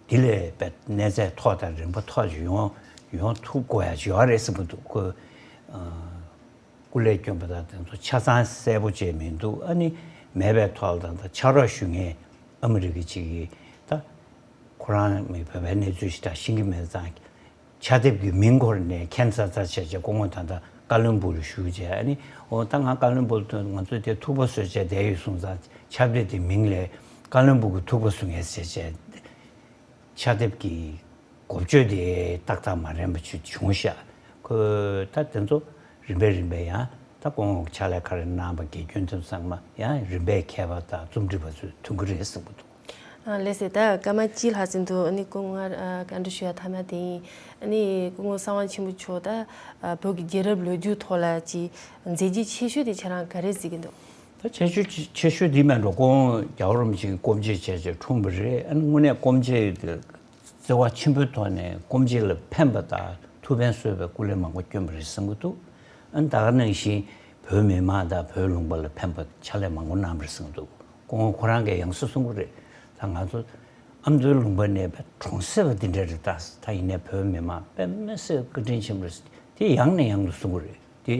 དེ་ལས་པའི་གནས་ཚད་མཐོ་དང་རིམ་པ་མཐོ་ཞིག་ཡོང་ཡོང་ཐུབ་དགོས་ཡ་ཞིག་ཡོད་རེད་བསམ་གྱི་འདུག་ཁོས་སྐུ་ལས་བསྐྱོན་པ་དང་དེ་ཚོ་ཆ་ཚང་གསལ་པོ་བྱས་མི་འདུག་ཨ་ནི་མེད་པའི་ཐོག་ལ་ད་ལྟ་ཕྱག་རོགས་ཞུ་མཁན་ཨ་མི་རི་ཀ་ཅིག་གིས་ད་ཁོ་རང་མི་བོད་པའི་གནས་ཚུལ་ཞིག་ད་ཤེས་ཀྱི་མེད་ཙང་། ཕྱག་དེབ་ཀྱི་མིང་སྐོར་ནས་མཁྱེན་ཚར་ཚར་བྱས་བྱས་སྐུ་ངོ་ད་ལྟ་ཀ་ལོན་སྦུག་ལ་བཞུགས་བྱས། ཨ་ནི་འོ་ད་ང་ཀ་ལོན་སྦུག་ལ་ང་ཚོས་དེ་ཐུག་པ་བཟོས་བྱས་བསྡད་ཡོད་གསུངས་ཙང་ཕྱག་དེབ་དེ་མིང་ལ་ཀ་ལོན་སྦུག་གི་ཐུག་པ་བཟོ་མཁན་ཟེར་བྱས། ཕྱག་དེབ་ཀྱི་འགོ་བརྗོད་དེ་ཏག་ཏག་མ་རན་པ་ཅིག་བྱུང་ཤག་ཁོས་ད་དེ་ཚོ་རིམ་པས་རིམ་པས་ཡང་ད་སྐུ་ངོ་ཕྱག་ལས་ག་རེ་གནང་པ་དགེ་སྐྱོན་དེ་ཚང་མ་ཡང་རིམ་པས་མཁས་པ་དང་རྩོམ་སྒྲིག་པ་ཚོས་མཐུན་གྱི་རེད་བསམ་གྱི་འདུག་ཨ་ལགས་སེ། ད་སྐར་མ་གཅིག་ལྷག་ཙམ་འདུག་ཨ་ནི་སྐུ་ངོ་ལ་བཀའ་འདྲི་ཞུ་ཡ་མཐའ་མ་དེ་ཡིན། ཨ་ནི་སྐུ་ངོ་གསང་བ་ཆེན་པོ་མཆོག་ད་ཨ་བོད་ཀྱི་རྒྱལ་རབས་ལོ་རྒྱུས་ཐོག་ལ་ཅིག་མཛད་རྗེས་ཆེ་ཤོས་དེ་ཁྱེད་རང་ག་རེ་གཟིགས་ཀྱི་འདུག་ད་ཆེ་ཤོས་ཆེ་ཤོས་འདི་མིན་འགྲོ། སྐུ་ངོ་རྒྱལ་བ་རིན་པོ་ཆེ་གིས་སྐུ་མཆེད་བྱས་བྱས་འཁྲུངས་པ་རེད། ཨ་ནི་དངོས་གནས་སྐུ་མཆེད་དེ་བརྩེ་བ་ཆེན་པོའི་ཐོག་ནས་སྐུ་མཆེད་ལ་ཕན་པ་དང་ཐུགས་ཕན་གསོས་པའི་སྐུ་ལས་མང་པོ་བསྐྱོན་པ་རེད་བསམ་གྱི་འདུག་ཨ་ནི་ད་ག་ནང་བཞིན་བོད་མི་མང་དང་བོད་ལུང་པ་ལ་ཕན་པ་ཕྱག་ལས་མང་པོ་གནང་པ་རེད་བསམ་གྱི་འདུག་སྐུ་ངོ་ཁོ་རང་གིས་ཡང་སེ་གསུང་གི་རེད། ད་ང་ཚོ་ཨ་མདོའི་ལུང་པ་ནས་པའི་གྲོང་གསེབ་པ་འདི་འདྲ་རེད། ད་ད་ཡིན་ནའི་བོད་མི་མང་དཔེ་མི་སྲིད་བཀའ་དྲིན་ཆེན་པོ་རེད། དེ་ཡང་ནས་ཡང་དུ་གསུང་གི་རེད། དེ་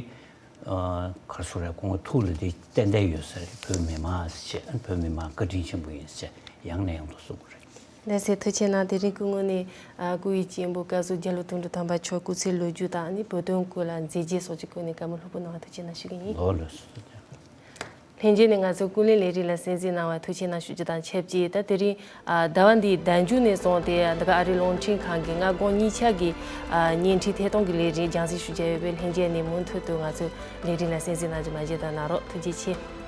ཨ་ག་རེ་ཟེར་རེད། སྐུ་ངོ་ཐུགས་ལ་དེ་ཏན་ཏན་ཡོད་ས་རེད། བོད་མི་མང་ཟེར་བྱས། བོད་མི་མང་བཀའ་དྲིན་ཆེན་པོ་ཡིན་ཟེར་བྱས་ཡང་ནས་ཡང་དུ་གསུང་གི་རེད། ལགས་སེ། ཐུགས་རྗེ་གནང་། དེ་རིང་སྐུ་ངོ་ནས་ཨ་སྐུ་ཡི་གཅེན་པོ་བཀའ་ཟུར་རྒྱ་ལོ་དོན་གྲུབ་དམ་པ་མཆོག་སྐུ་ཚེའི་ལོ་རྒྱུས་དང་ཨ་ནི་བོད་དོན་སྐོར་ལ་མཛད་རྗེས་སོགས་ཀྱི་སྐོར་ནས་བཀའ་མོལ་ལྷུག་པོ་གནང་བ་ཐུགས་རྗེ་གནང་ཞུ་གི་ཡིན། ལགས་ལགས་སོ། ལྷན་རྒྱས་ནས་ང་ཚོ་ཀུན་གླེང་ལས་རིགས་ལ་གསན་གཟིགས་གནང་བར་ཐུགས་རྗེ་གནང་ཞུ་རྒྱུ་དང་ཆབས་ཅིག་ད་དེ་རིང་ཨ་ཟླ་བ་འདིའི་ཟླ་མཇུག་ནས་བཟུང་སྟེ་འདི་ག་ཨ་རིའི་རླུང་འཕྲིན་ཁང་གི་སྔ་དགོང་གཉིས་ཆ་གི་ཨ་བརྙན་འཕྲིན་ཐད་གཏོང་གི་ལས་རིམ་རྒྱང་སྲིང་ཞུ་རྒྱུ་ཡོད་པས་ལྷན་རྒྱས་ནས་མུ་མཐུད་དུ་ང་ཚོའི་ལས་རིམ་ལ་གསན་གཟིགས་གནང་རྒྱུ་མ་བརྗེད་གནང་རོགས། ཐུགས་རྗེ་ཆེ།